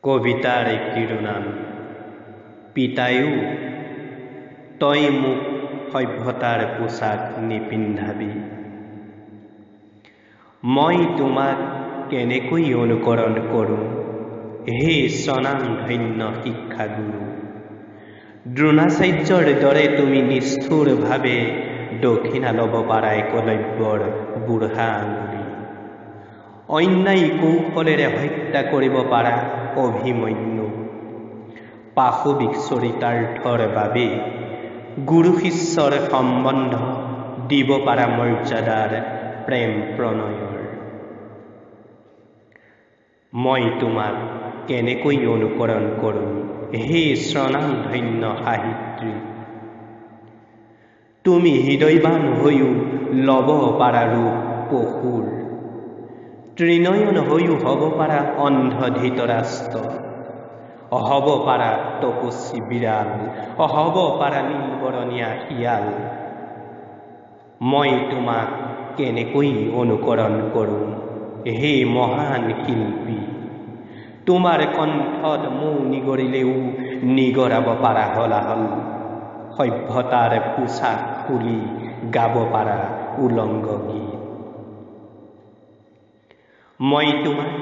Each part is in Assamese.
কবিতাৰ শিৰোনাম পিতায়ো তই মোক সভ্যতাৰ পোছাক নিপিন্ধাবি। মই তোমাক কেনেকৈ অনুকৰণ কৰোঁ হে স্বনামধন্য শিক্ষাগুৰু। দ্ৰোণাচাৰ্যৰ দৰে তুমি নিষ্ঠুৰভাৱে দক্ষিণা ল'ব পাৰা একলব্যৰ বুঢ়া আঙুলি। অন্যায় কৌশলেৰে হত্যা কৰিব পাৰা অভিমন্যু। পাশৱিক চৰিতাৰ্থৰ বাবে গুৰু শিষ্যৰ সম্বন্ধ দিব পাৰা মৰ্যাদাৰ প্ৰেম প্ৰণয়ৰ। মই তোমাক কেনেকৈ অনুকৰণ কৰোঁ হে স্বনামধন্য সাহিত্যিক। তুমি হৃদয়বান হৈও ল'ব পাৰা ৰূপ পশুৰ, ত্ৰিনয়ন হৈও হ'ব পাৰা অন্ধ ধৃতৰাষ্ট্ৰ, হ'ব পাৰা তপস্বী বিড়াল, হ'ব পাৰা নীলবৰণীয়া শিয়াল। মই তোমাক কেনেকৈ অনুকৰণ কৰোঁ হে মহান শিল্পী। তোমাৰ কণ্ঠত মৌ নিগৰিলেও নিগৰাব পাৰা হলাহল, সভ্যতাৰ পোছাক খুলি গাব পাৰা উলংগ গীত। মই তোমাক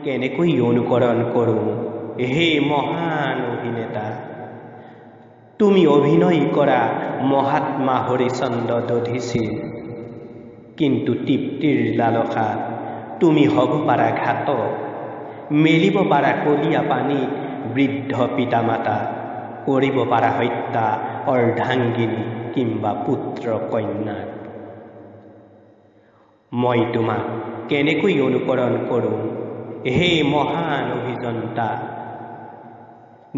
কেনেকৈ অনুকৰণ কৰোঁ হে মহান অভিনেতা। তুমি অভিনয় কৰা মহাত্মা হৰিচন্দ্ৰ দধিছিল, কিন্তু তৃপ্তিৰ লালসাত তুমি হ'ব পাৰা ঘাতক, মেলিব পাৰা কলীয়া পানীত বৃদ্ধ পিতা মাতা, কৰিব পাৰা হত্যা অৰ্ধাংগিনী কিম্বা পুত্ৰ কন্যাক। মই তোমাক কেনেকৈ অনুকৰণ কৰোঁ হে মহান অভিযন্তা।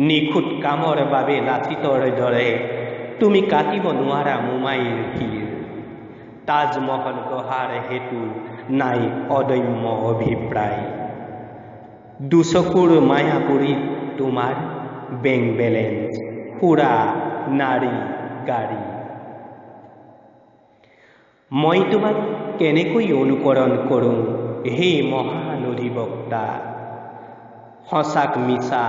নিখুঁত কামৰ বাবে লাচিতৰ দৰে তুমি কাটিব নোৱাৰা মোমাইৰ শিৰ। তাজমহল গঢ়াৰ হেতু নাই অদম্য অভিপ্ৰায়। দুচকুৰ মায়াপুৰীত তোমাৰ বেংক বেলেঞ্চ, সুৰা, নাৰী, গাড়ী। মই তোমাক কেনেকৈ অনুকৰণ কৰোঁ হে মহান অধিবক্তা। সঁচাক মিছা,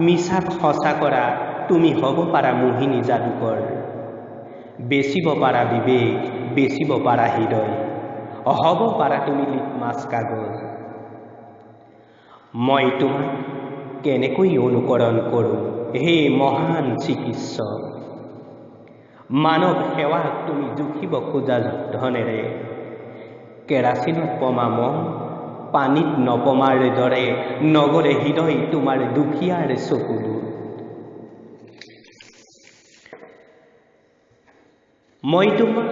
মিছাক সঁচা কৰা তুমি হ'ব পাৰা মোহিনী যাদুকৰ। বেচিব পাৰা বিবেক, বেচিব পাৰা হৃদয়, হ'ব পাৰা তুমি লিটমাছ কাগজ। মই তোমাক কেনেকৈ অনুকৰণ কৰোঁ হে মহান চিকিৎসক। মানৱ সেৱাক তুমি জুখিব খোজা ধনেৰে, কেৰাচিনত পমা মম পানীত নপমাৰ দৰে নগলে হৃদয় তোমাৰ দুখীয়াৰ চকুলোত। মই তোমাক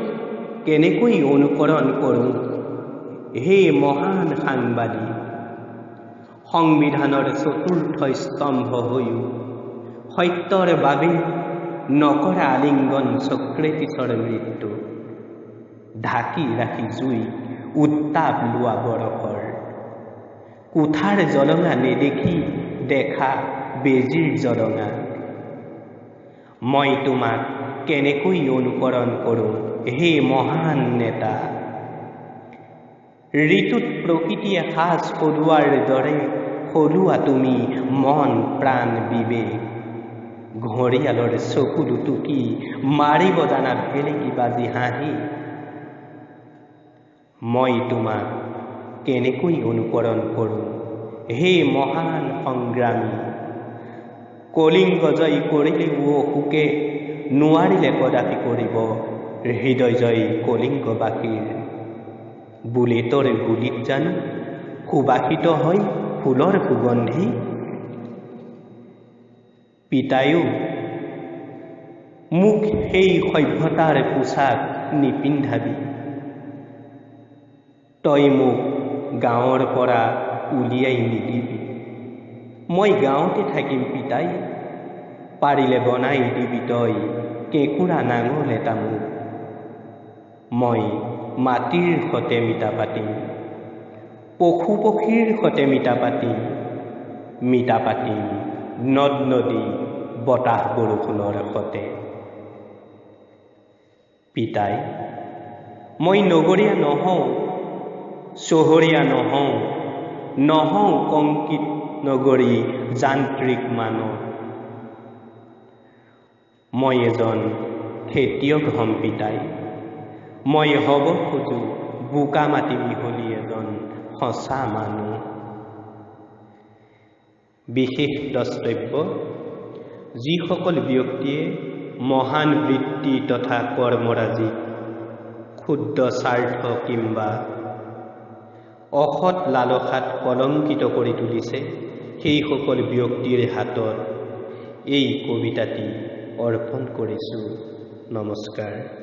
কেনেকৈ অনুকৰণ কৰোঁ হে মহান সাংবাদিক। সংবিধানৰ চতুৰ্থ স্তম্ভ হৈও সত্যৰ বাবে নকৰা আলিংগন চক্ৰেটিছৰ মৃত্যু, ঢাকি ৰাখি জুই উত্তাপ লোৱা বৰফৰ, কোঠাৰ জলঙা নেদেখি দেখা বেজীৰ জলঙা। মই তোমাক কেনেকৈ অনুকৰণ কৰোঁ হে মহান নেতা। ঋতুত প্ৰকৃতিয়ে সাজ সলোৱাৰ দৰে সলোৱা তুমি মন প্ৰাণ বিবেক। ঘঁৰিয়ালৰ চকু দুটুকি মাৰিব জানা ভেলেকি বাজি হাঁহি। মই তোমাক কেনেকৈ অনুকৰণ কৰোঁ হে মহান সংগ্ৰামী। কলিংগ জয় কৰিলেও অশোকে নোৱাৰিলে কদাপি কৰিব হৃদয় জয় কলিংগবাসীৰ। বুলেটৰ গুলিত জানো সুবাসিত হয় ফুলৰ সুগন্ধি। পিতায়ো মোক সেই সভ্যতাৰ পোছাক নিপিন্ধাবি। তই মোক গাঁৱৰ পৰা উলিয়াই নিদিবি, মই গাঁৱতে থাকিম পিতাই। পাৰিলে বনাই দিবি তই কেঁকুৰা নাঙল এটা মোক। মই মাটিৰ সতে মিতা পাতিম, পশু পক্ষীৰ সতে মিতা পাতিম, মিতা পাতিম নদ নদী বতাহ বৰষুণৰ সতে। পিতাই মই নগৰীয়া নহওঁ, চহৰীয়া নহওঁ, নহওঁ কংক্ৰিট নগৰী যান্ত্ৰিক মানৱ। মই এজন খেতিয়ক হ'ম পিতাই, মই হ'ব খোজো বোকা মাটি মিহলি এজন সঁচা মানুহ। বিশেষ দ্ৰষ্টব্য, যিসকল ব্যক্তিয়ে মহান বৃত্তি তথা কৰ্মৰাজিক ক্ষুদ্ৰ স্বাৰ্থ কিম্বা অসৎ লালসাত কলংকিত কৰি তুলিছে, সেইসকল ব্যক্তিৰ হাতত এই কবিতাটি অৰ্পণ কৰিছোঁ। নমস্কাৰ।